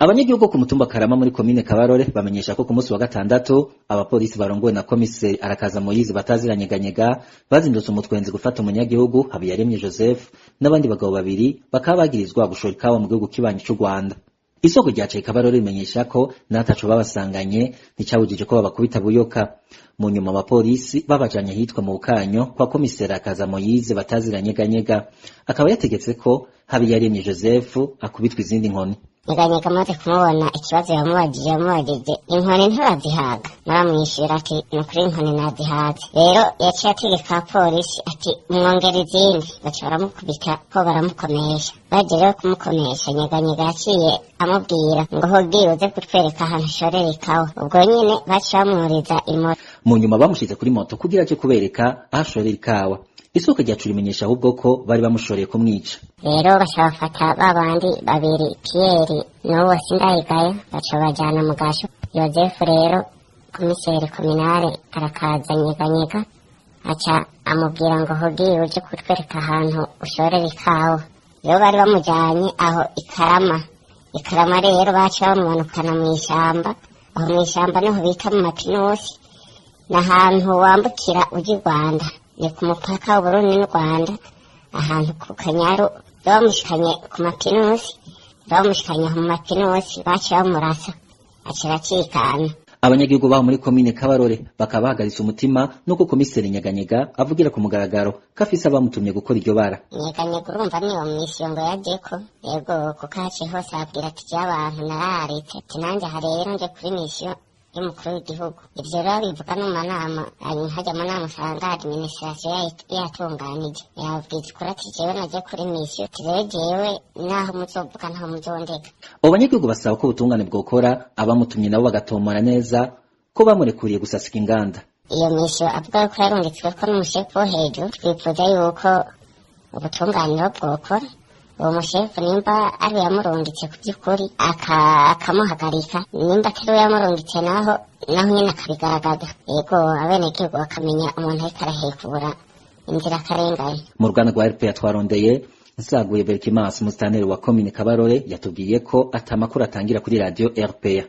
Abanyagihugu ku mutumba Karama muri komine Kabarore bamenyesha ko ku munsi wa gatandatu abapolisi barongowe na komiseri Arakaza Moyizi bataziranyeganyega bazindutse umutwenzi gufata umunyagihugu Habiyaremye Joseph n'abandi bagabo babiri, bakaba bagirizwa gushora ikawa mu gihugu kibanyi c'u Rwanda. Isoko rya Kabarore rimenyesha ko n'ataco babasanganye nticabujije ko babakubita buyoka. Mu nyuma abapolisi babajanye ahitwa mu Bukanyo kwa komiseri Arakaza Moyize bataziranyeganyega, akaba yategetse ko Habiyaremye Joseph akubitwa izindi nkoni. Nyeganyega amaze kumubona, ikibazo yamubajije, yamubajije: "Inkoni nturazihaga?" Naramwishyura ati: "Ni ukuri, inkoni nazihaze." Rero yaciye ategeka abapolisi ati: "Mwongera izindi." Baca baramukubita ko baramukomesha. Bagiye rero kumukomesha, Nyeganyega yaciye amubwira ngo: "Hogiye uze kutwereka ahantu ushorera ikawa." Ubwo nyene baciye bamwuriza imoto. Mu nyuma bamushize kuri moto kugira aje kubereka aho ashorera ikawa. Isoko ryacu rimenyesha ahubwo ko bari bamushoreye kumwica. Rero baca bafata ba bandi babiri, Pierre n'uwo Sindayigaya, baca bajana mu gasho Yozefu. Rero komiseri kominare Arakaza Nyeganyega aca amubwira ngo: "Hogiye uje kutwereka ahantu ushorera ikawa." Rero bari bamujanye aho Ikarama. Ikarama rero baca bamumanukana mw'ishamba. Aho mw'ishamba niho bita mu Mapinusi, ni ahantu wambukira uja i Rwanda, ni ku mupaka w'Uburundi n'u Rwanda, ahantu ku Kanyaru. Bamushikanye ku Mapinusi, bamushikanye mu Mapinusi, baciye bamurasa, aca aracikana. Abanyagihugu baho muri komine Kabarore bakaba bahagaritse umutima nuko komiseri Nyeganyega avugira ku mugaragaro ko afise abamutumye gukora iryo bara. Nyeganyega urumva niyo misiyo ngo yajeko, yego, kuko haciye hose ababwira ati: "Je abantu nararitse," ati: "Nanje aha rero nje kuri misiyo y'umukuru w'igihugu." Ivyo rero bivuga no mu manama, hanyuma hajya amanama usanga administration yatunganije, yababwiza ukuri ati: "Jewe naje kuri misiyo," ati: "Rero jewe naho muzovuga ntaho muzondeka." Abo banyagihugu basaba ko ubutungane bwokora, abamutumye nabo bagatomora neza ko bamurekuriye gusasika inganda. Iyo misiyo avuga yuko yarungitsweko n'umushefu wo hejuru, twifuza yuko ubutunganiro bwokora, uwo mushefu nimba ari yamurungitse ku by'ukuri akamuhagarika, nimba atari we yamurungitse naho, naho nyine akabigaragaza, yego, abenegihugu bakamenya umuntu ariko arahekura inzirakarengane. Mu ruganda rwa RPA twarondeye Nsaguye Berkimas, musitanteri wa komine Kabarore, yatubwiye ko ata makuru atangira kuri radiyo RPA.